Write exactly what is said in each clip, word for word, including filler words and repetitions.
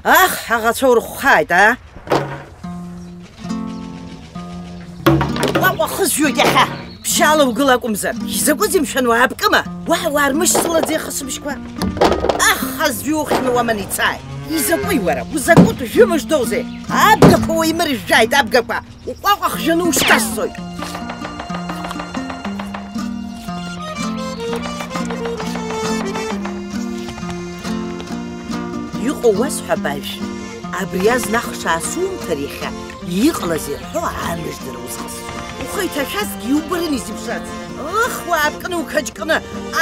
Аҳ, аӷацәа урххааит, аа? Уаҟа хызҩоит иахьа. Ԥшьаала угыл акәымзар. Изакәызеи, мшәан, уаапкыма? Уаҳа уаармышьцылаӡеи ахысыбжьқәа? Аҳ, хазҩухьны уаман ицааит. Изакәи уара? Узакәытә жәымыждоузеи? Абгақәа уаимыржәжәааит, абгақәа! Уҟәаҟәа хжьаны ушьҭасҵоит. Иҟоу уасҳәап, ажә. Абри азна ахш аасумҭар иахьа, иҟалазеи рҳәо аамыждара узхысҵоит. Ухы иҭашәазҭгьы иубарын изыԥшраз. Ых, уаапкны уқаҷкны,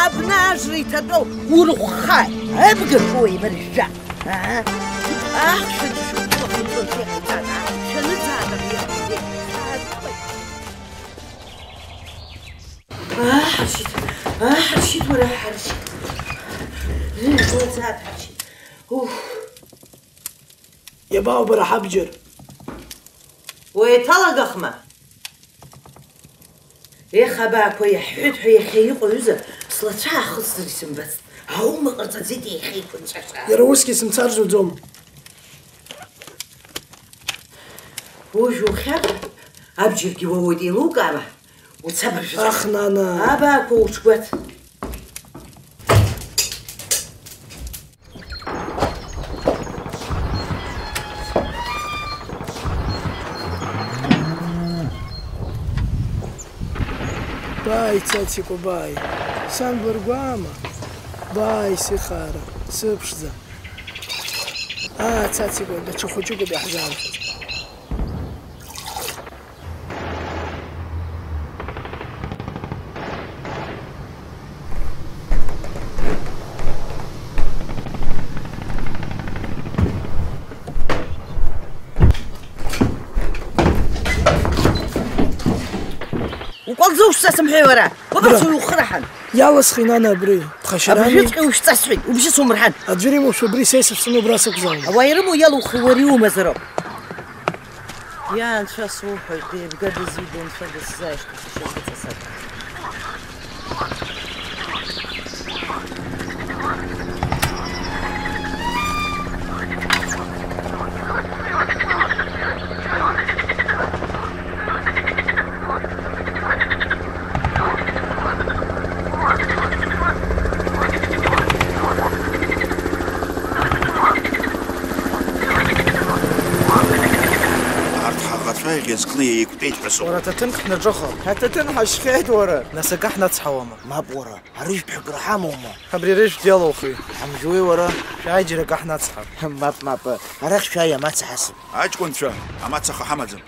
абна ажра иҭатәоу урыхәхааит, абгақәа уеимыржәжәа. Аҳ, шәыдшәыхәлахәыҵәҟьа иҟаиҵан, аҳ, шәаныӡаатәа иҟаиҵеит. Аҳ, ҳаршьит, аҳ, ҳаршьит, уара, ҳаршьит. Ҳаршьит. Ух. Иабаубара ҳабџьар? Уеиҭалагахма? Ех, абаақәа, иаҳҳәеит ҳәа иахьа иҟоу аҩыза слацәа аахысҵар исымбацт. Аума ҟарҵаӡеит иахьа иқәынҵәаша. Иара усгьы сымцаржәуӡом. Ужә ухьар, абџьаргьы уауеит, еилукаама? Уца абыржәы. Ах, нана. Абаақәа уҽгәаҭ. Бааи, Цацикәа, бааи. Сан быргәаама? Бааи, сыхаара, сыԥшӡа. Аа, Цацикәа, даҽа хәыҷыкоуп иаҳзаанхаз. Укәалӡоушь са сымҳәеи уара? Уабацои ухы раҳан? Иалысхи, нана, абри, ԥхашьарами? Абыржәыҵәҟьа ушәҵасҳәеит, убжьы сумырҳан. Аӡәыр имоушәа убри са исыцәцаны убра сықәзааума? Ауаа ирымоу иалухи, уара иумазароуп. Иа, анцәа суҳәоит, деибга дызҩыда, унцәа дысзааишьҭит, ишьапы ҵасат. Арҭ ҳаӷацәа иӷьазкны еиқәтәеит ҳәа сыҟоуп. Уара аҭаҭын ҳнаҿыхап. Ҳаҭаҭын ҳашьхьеит, уара! Нас акы ҳнацҳауама? Мап, уара! Арыжәтә ҳәа акры ҳамоума? Абри арыжәтә иалоухи? Ҳамжьуеи, уара? Шәааи, џьара акы ҳнацҳап. Мап, мап, арахь шәааи, амаца ҳасып. Аҷкәынцәа, амацаха ҳамаӡам.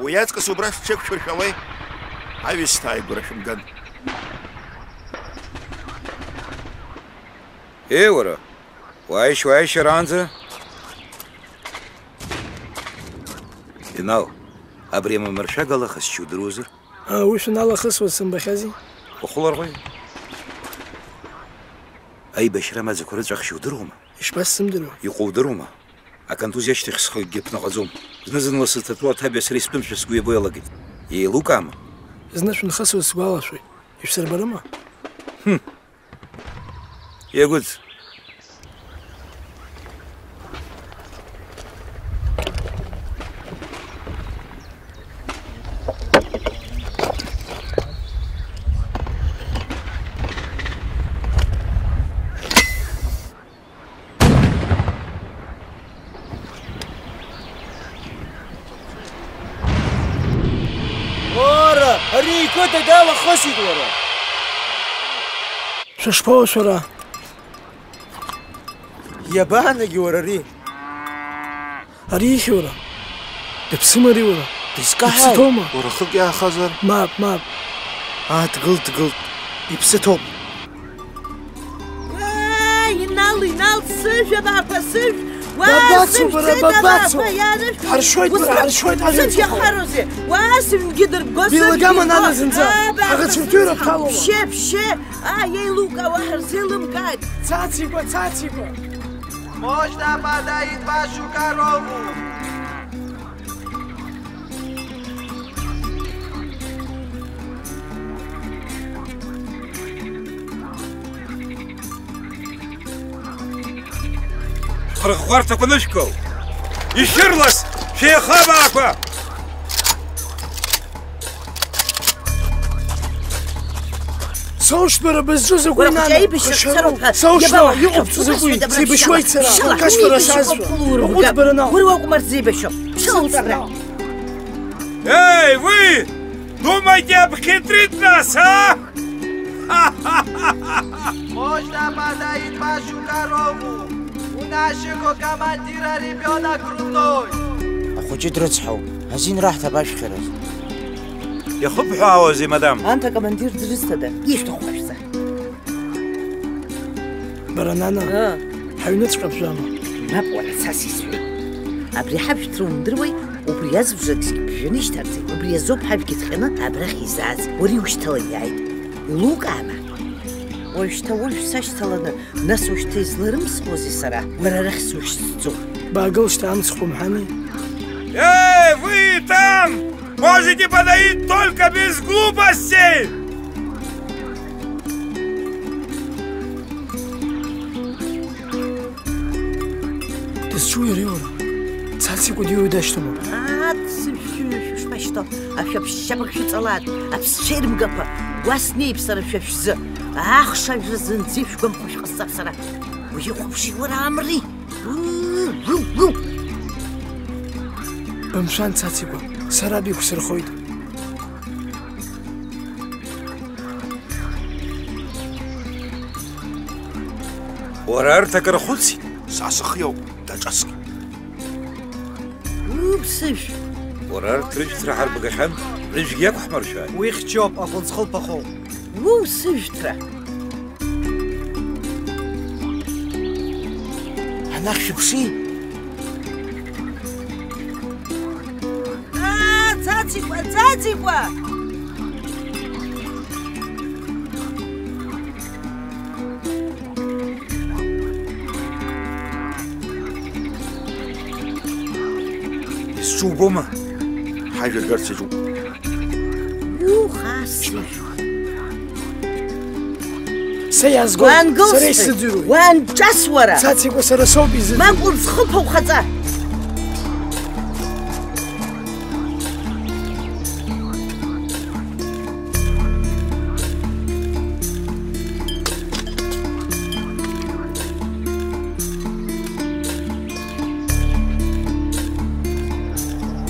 Уи аҵкыс убра шәҽеиқәшәыршәауеи? Аҩысҭаа игәра шәымган. Еи, уара, уааишь, уааишь араанӡа? Инал, абри амамыршәага лахысшьа удыруазар? Аа, уи шәаналахысуаз сымбахьази? Ухәыларҟәи? Аибашьра амаӡақәа рыҵәахшьа удыруама? Ишԥасзымдыруа? Иҟоу удыруама? Аконтузиа ашьҭахь схы акгьы ԥнаҟаӡом. Зны-зынла сыҭатәоу аҭабиа сара истәымшәа сгәы иабо иалагеит. Еилукаама? Зны шәынхысуаз сгәалашәоит. Ишәсырбарыма? Хм. Иагәыӡ. Уара, ари иқыҭа далахысит, уара! Шәышԥоу, шәара? Иабаанагеи, уара, ари? Ари ихьи, уара? Дыԥсыма ари, уара? Дизкаҳаи? Иԥсыҭоума? Уара хык иаахазар? Мап, мап. Аа, дгылт, дгылт. Иԥсы ҭоуп. Уаа, Инал, Инал, сыжә абаақәа, сыжә! Уаа, бабацо, сыжә, бара, сыжә бабацо? Абаақәа, иаарышә! Ҳаршоит, бара, ҳаршоит, ажәа сыжә иахароузеи? Уаа, сымгьы дырбго, сымгьы дырбго! Билагама, нана, зынӡа! Абаақәа, ҳаӷацәа сыжә! Рҭыҩра ҳҭалома? Шье, шье! Ааи, еилукаауа ҳарзеилымкааит! Цацикәа, Цацикәа! Можно подать вашу корову? Рхәарҭақәа нышәкыл! Ишәырлас, шәеихабаақәа! Соушт, бара бызҿу закәи, нана? Кашароуп. Соушт, иҟоуп закәи? Сеибашьуеит сара. Кашфара сазҳәа. Уҟәыҵ бара, нана. Уара уакәым арзеибашьо. Ԥшьылҵра. Эй, вы! Думаете, обхитрить нас, а? Можно подоить вашу корову? У нашего командира ребёнок грудной. Ахәыҷы дрыцҳауп, азин раҳҭап ашәхьараз. Иахыбҳәаауазеи, мадам? Анҭ акомандир дрысҭада? Ишәҭаху шәза. Бара, нана, ыы, ҳаҩныҵәҟьа бжәама? Мап, уара, цас исҳәеит. Абри ҳажәҭра умдыруеи, убри азбжак зегь ԥжәаны ишьҭарҵеит. Убри азоуп ҳажәгьы ҭҟьаны абрахь изааз. Уара иушьҭалан иааит. Илукаама? Уажәшьҭа уажә сашьҭаланы, нас ушьҭа изларымсхуазеи сара, уара арахь сушьҭӡом. Баагыл шьҭа, амцхә умҳәани? Эй, вы там! Можете подоить только без глупостей! Дызҿу иареи уара? Цацикәа диуи дашьҭоума? Ат, сышәшәы, шәышԥашьҭоу? Ашәаԥшьшьапак шәыҵалааит, аԥсцәеирмгақәа, уа снеип сара шәа шәзы. Ахш ажәра зынӡа ишәгәамԥхо шәҟасҵап сара. Уи ихәаԥши уара, амри? Бымшәан, Цацикәа, сара биқәсырхоит. Уара арҭ акыр хәыци? Са сыхиоуп, даҿаск. Уԥсышә! Уара арҭ рыжәҭра ҳарбгахьан, рыжәгьы иақәҳмыршәааит. Уи хьчоуп, акәын зхылԥахоу. Уԥсыжәҭра! Анахь шәыԥши? Аа, Цацикәа, Цацикәа! Исҿубома? Ҳажәа рҳәарц иаҿуп. Иухасҵоит. Са иаазгоит, сара исзыӡырҩуеит. Уаангылсуеит. Уаанҿас уара! Цацикәа, сара соуп изыӡырҩуа. Мап, урцхыԥ ухаҵа!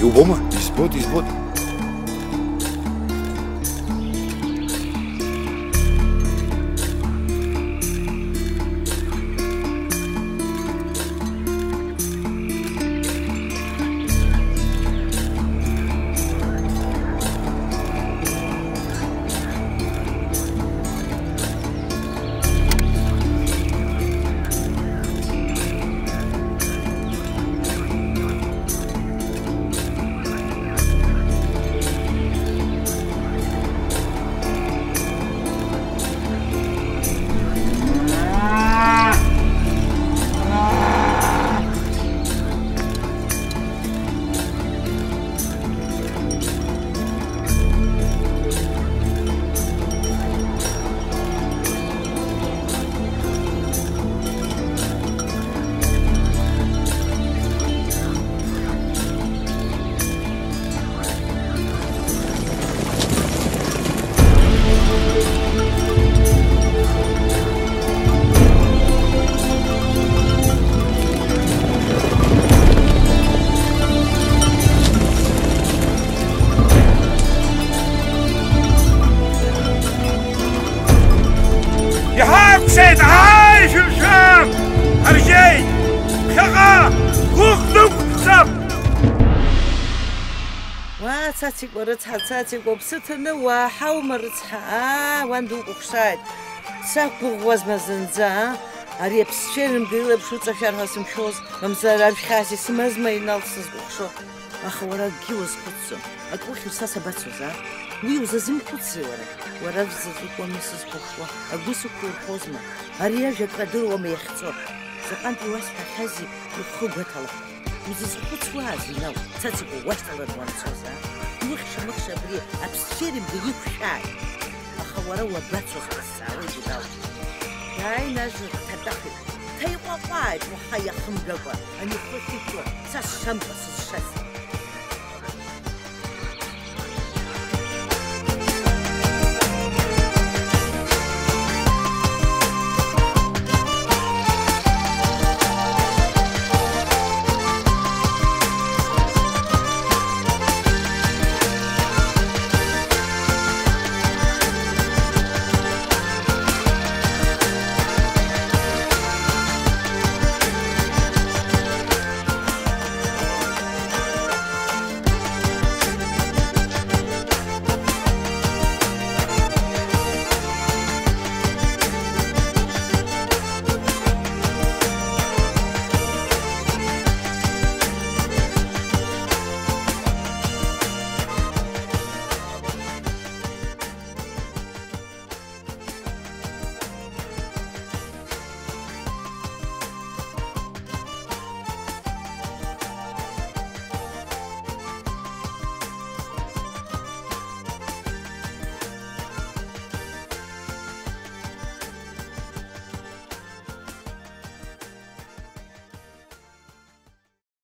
Иубома? Избоит, избоит. Иҳақәшәеит, ааи, шәымшәан! Ҳаржьеит! Ԥхьаҟа гәыӷ нықәԥҵап! Уаа, Цацикәа, рыцҳа, Цацикәа, уԥсы ҭаны уааҳаума, рыцҳа? Аа, уан дукәыхшааит. Сақәгәыӷуазма зынӡа, а? Ари аԥсцәеирымга илаԥш уҵашәар ҳәа сымшәоз, мамзар ажә хьаас исымазма Инал сызкәыхшо? Аха уара акгьы уазхәыцӡом. Ак ухьыр са сабацоз, а? Уи узазымхәыцзеи уара? Уара взаҵәык уами сызкәыхшуа, агәы сықәурхозма? Ари ажәа акрадыруама иахьцо? Заҟантә иуасҳәахьази ухы гәаҭала? Узызхәыцуааз, Инал, Цацикәа уашьҭаланы уанцоз, а? Иухьша-мыхша абри аԥсцәеирымга иқәшәааит. Аха уара уабацоз ҟасҵаауеит, Инал. Дааины ажәлар дҭатәахит. Дҭаиҟәаҟәааит уаха иахымгакәа, ани хыхь иҵуа, са сшамкәа сызшаз.